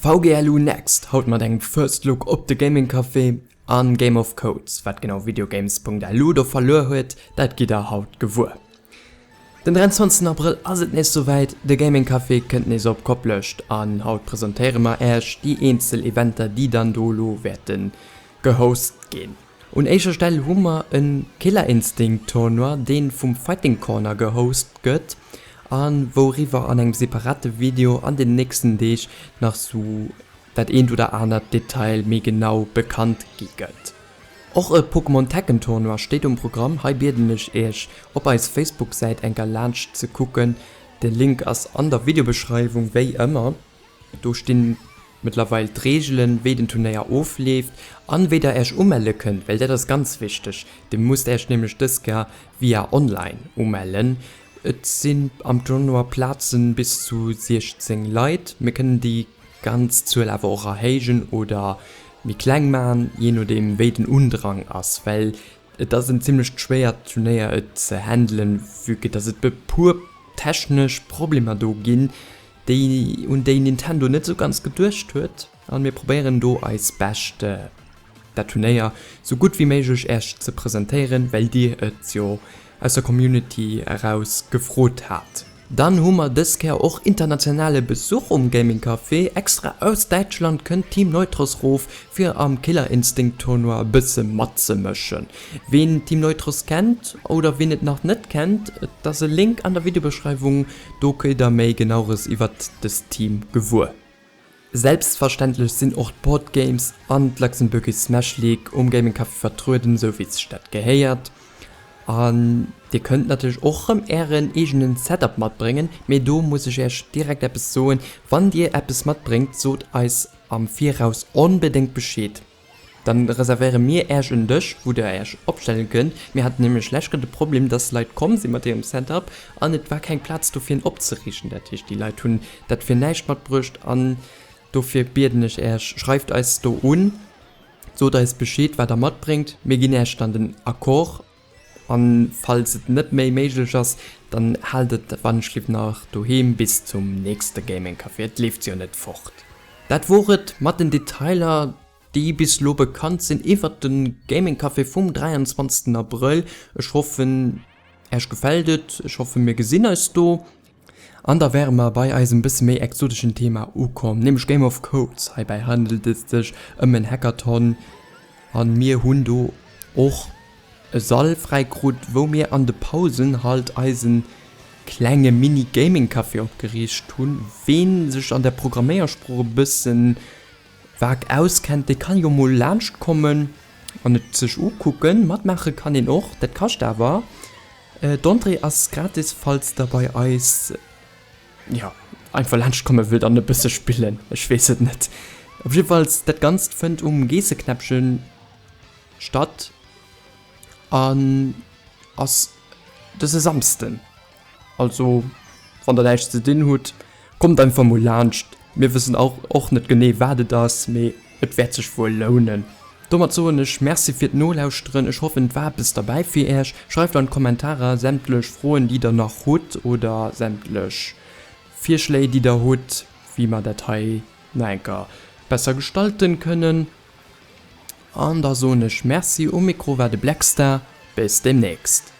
VGLU Next, haut mat engem First Look op de Gaming Café an Game of Codes. Wat genau Videogames.lu do verluer huet, dat gitt der haut gewuer. Den 23 Abrëll ass et nees souwäit, de Gaming Café kënnt nees op Koplescht an haut presentéiere mer Äech déi eenzel Eventer déi dann do elo wäerte gehost ginn. Un éischer Stell hu mer e Killer Instinct Tournoi deen vum Fighting Corner gehost gëtt an wouriwwer an engem separate Video an den nächsten Deeg nach sou dat eent oder anert Detail méi genau bekannt gi gëtt. Och e Pokémon Tekken Tournoi steet um Programm, hei bieden ech iech op eis Facebook Säit enker laanscht ze kucken, de Link ass an der Videobeschreiwung wéi ëmmer. Do stinn mëttlerweil d'Reegelen, wéi den Turnéier ofleeft an wéi der Äech umelle kënnt, well dat ass ganz wichteg. Dir musst Äech nämlech dës Kéier via online umellen. Et sinn am Tournoi Plazen bis zu 16 Leit. Mir kënnen déi ganz Zuel awer och erhéijen oder méi kleng maachen, jee nodeem wéi den Undrang ass, well et ass en zimmlecht schwéiert Turnéier et ze handelen, vue que dass et e puer technesch Problemer do ginn, déi un déi Nintendo net esou ganz geduecht huet an mir probéieren do eis Bescht dat Turnéier sou gutt wéi méiglech Äech ze presentéieren, well dir et jo aus der Community eraus gefrot hat. Dann hu mer dës Kéier och internationale Besuch um Gaming Café. Extra aus Däitschland kënnt Team Neutros rof fir am Killer Instinct Tournoi e bësse matzemëschen. Ween Team Neutros kennt oder ween et nach net kennt, et ass e Link an der Videobeschreiwung, do kritt der méi genaueres iwwert dëst Team gewuer. Selbstverständlech sinn och d'Board Games an d'Luxembourgish Smash League um Gaming Café vertrueden, esou wéi sech dat gehéiert. An dir kënnt natierlech och rëm ären eegenen Setup matbréngen, mee do muss ech iech direkt eppes soen, Wann dir eppes matbréngt, sot eis am Viraus onbedéngt Bescheed. Dann reservéiere mir Äech en Dësch, wou der Äech opstellen kënnt. Mir haten nämlech lech Kéier de Problem, dass Leit komm si mat hirem Setup an et war keng Plaz do fir en opzeriichten. Dat heescht, déi Leit hunn dat fir näischt matbruecht an dofir bieden ech Äech, schreift eis do un, sot eis Bescheed, wat der matbréngt. Mir ginn Äech dann den Accord an falls et net méi méiglech ass, dann haalt et wannschlift nach doheem bis zum nächste Gaming Café, et leeft jo net fort. Dat wor et mat den Detailer déi bis lo bekannt sinn iwwert de Gaming Café vum 23 Abrëll. Ech hoffen Äech gefält et, ech hoffen mir gesinn eis do. An da wäre mer bei eisem bësse méi exoteschen Thema ukomm, nämlech Game of Codes. Heibäi handelt et sech ëm en Hackathon an mir hunn do och e Sall fräi krut, wou mir an de Pausen halt eisen klenge Mini Gaming Café opgeriicht hunn. Ween sech an der Programméiersprooch e bëssen vag auskennt, dee kann jo mol laanscht kommen an et sech ukucken. Matmaache kann een och, dat kascht awer. D'Entrée ass gratis, falls der bei eis, jo, einfach laanscht komme wëllt an e bësse spillen, ech weess et net. Op jiddefalls, dat Ganzt fënnt um Geesseknäppchen statt an ass dëse Samsden. Also wann der näischt ze dinn hutt, kommt einfach mol laanscht. Mir wëssen och net genee wat et ass, mee et wäert sech wuel lounen. Domat soen ech Merci fir d'Nolauschteren. Ech hoffen et war eppes derbäi fir Äech. Schreift an d'Kommentarer sämtlech Froen déi der nach hutt oder sämtlech Virschléi déi der hutt wéi mer dat hei nach enker besser gestalten kënnen. An da soen ech Merci. Um Mikro war de Blackstar. Bis demnächst.